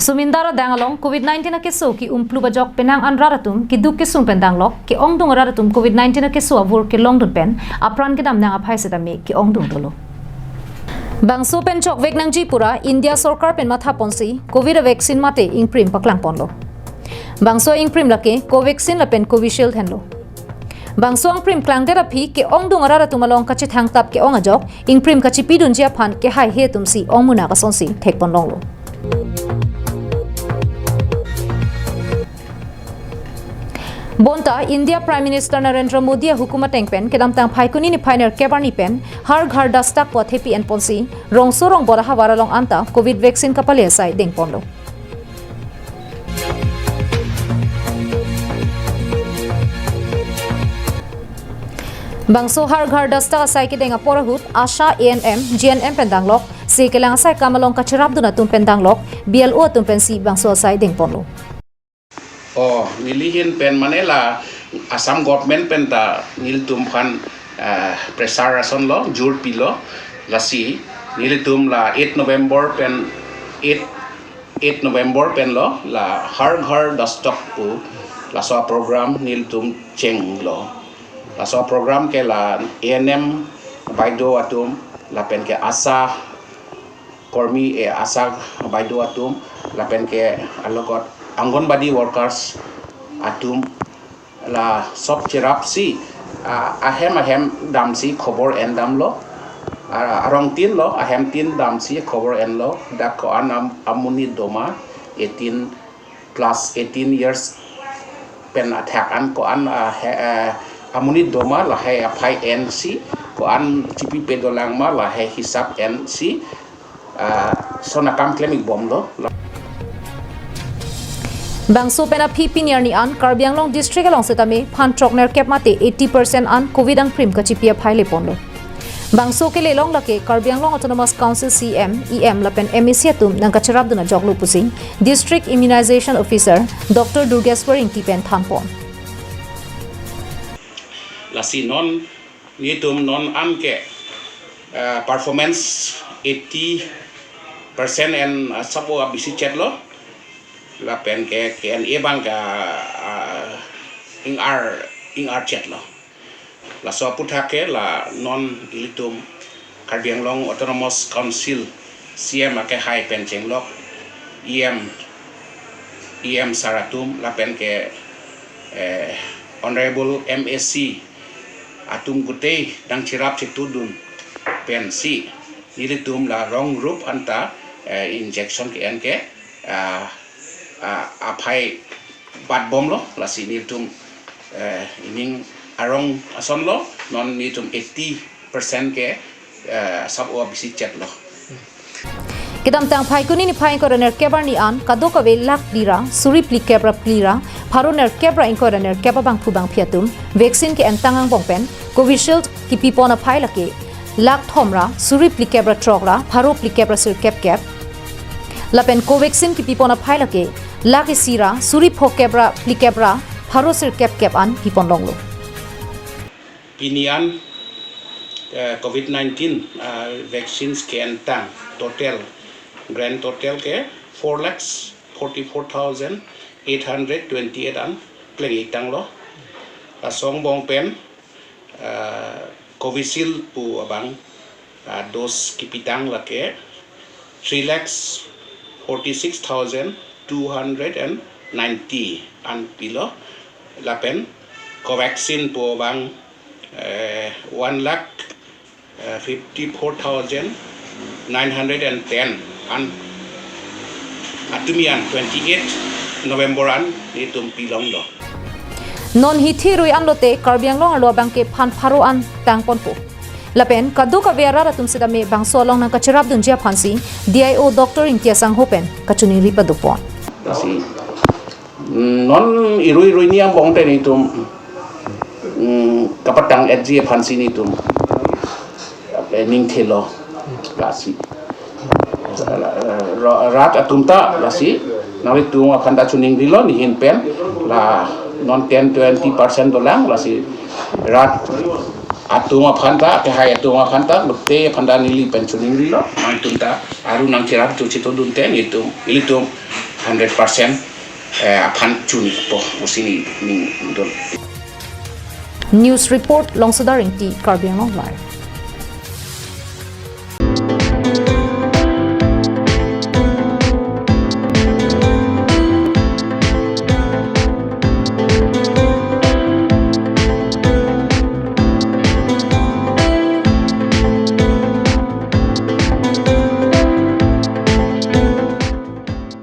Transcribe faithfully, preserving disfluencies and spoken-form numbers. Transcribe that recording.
Sumindar adang along covid nineteen akeso ke-umplup ajok penang an rat atum keduk kesung pen danglok, ke-ongdung arat atum covid nineteen akeso avur kelongdun pen apran kedam nang aphai setame ke-ongdung dolo. Bangso pen chokvek nangji pura India sorkar pen mathaponsi covid vaccine mate ingprim paklangponlo. Bangso ingprim lake Covaxin lapen Covishield henlo. Bangso ingprim klangdet aphi ke-ongdung arat atum along kachethangtap ke-ong ajok, ingprim kachipidunji aphan kehaihe atumsi ongmunak asonsi thekponlonglo. Bonta India Prime Minister Narendra Modi ahukum ateng pen kedamtang Phaikuni niphai nerkep arni pen Har Ghar Dastak pu athepi enponsi rongso rongbor ahavar along anta covid vaccine kapale asai dengponlo. Bangso Har Ghar Dastak asai kedeng apor ahut ASHA, A N M, G N M pen danglok, se kelang asai kam along kacherapdun atum pen danglok, B L O atum pensi bangso asai dengponlo. Oh, neli ahin pen mane la Assam government pen ta nelitum aphan, eh, pressure asonlo, jur pilo, lasi nelitum la eight November pen, eight, eight November pen lo la Har Ghar Dastak pu laso program nelitum chenglo. Laso program ke la A N M baideo atum lapen ke ASHA kormi, eh, ASHA baideo atum lapen ke alogot Anganwadi workers atum la sob cherapsi, ah, ahem ahem damsi khobor endamlo. Ah, arong tin lo, ahem tin damsi khobor enlo. Dak ko-an am-, amonit doma, eighteen plus eighteen years pen athak an ko-an, ah, he, eh, amonit doma lahai aphai ensi, ko-an chipipe dolang ma lahai hisap ensi, ah, lason akam klem-ik bomlo. Bangso pen aphi pini arni an Karbi Anglong district along setame phan throk nerkep mate eighty percent an covid angprim kachipi aphai leponlo. Bangso kelelong lake Karbi Anglong Autonomous Council C E M, E M lapen M A C atum nangkacherapdun ajoklo pusi District Immunization Officer Doctor Durgeswar Ingti pen thanpon. Lasi non nelitum non an ke, eh, performance eighty percent en, eh, sabo abisi chetlo. Lapen ke K N A abang ke, eh, ing-ar, ing-ar chetlo. Laso aputhak ke la non ilitum Karbi Anglong Autonomous Council C E M akehai pen chenglok E M, E M sir atum lapen ke, eh, Honorable M A C atum kutei nangcherap chetudun pensi nelitum la rong rup anta, eh, injection ke-en ke, ah, ah, aphai bat bomlo, lasi nelitum, eh, ining arong asonlo, non nelitum eighty percent ke, eh, sabo abisi chetlo. Kedamtang Phaikuni niphai ingkoi ra nerkep arni an kadokave lakh phli ra suri phlikep ra phli ra pharo nerkep ra ingkoi ra nerkep abangphu bangphi atum vaccine ke-entang angbong pen Covishield kipipon aphai lake lakh thom ra suri phlikep ra throk ra pharo phlikep ra sirkep kep. Lapen Covaxin kipipon aphai lake lakh isi ra suri phokep ra phlikep ra pharo sirkep kep an piponlonglo. Pini an, eh, covid nineteen, ah, vaccines ke-entang total, grand total ke four lakhs forty-four thousand eight hundred twenty-eight an pleng-ik tanglo. Laso angbong pen, ah, Covishield pu abang, ah, dose kipitang lake three lakhs forty-six thousand two hundred and ninety an pilo. Lapen Covaxin pu abang, eh, one lakh, eh, fifty-four thousand nine hundred and ten an atumi an twenty-eight November an nelitum pilonglo. Non hithi rui anlote Karbi Anglong arlo abang ke phan pharo an tangponpo. Lapen kadokave arat atum setame bangso along nangkacherapdunji aphansi D I O Doctor Ingti asangho pen kachiningri padopon. Lasi, mm, non irui irui ni angbong te nelitum, mm, kapatang-etji aphansi nelitum, eh, ning thelo. Lasi, eh, ra-, rat atum ta lasi nanglitum aphan ta chiningrilo, nehin pen la non ten twenty percent dolang, lasi rat atum aphan ta, kehai atum aphan ta, lote aphan ta neli pen chiningrilo, nangtum ta aru nangcherap chu chetudun te nelitum, nelitum hundred percent, eh, aphan chunpo pusi neli ningdun. News report, Longsodar Ingti, Karbi Anglong Live.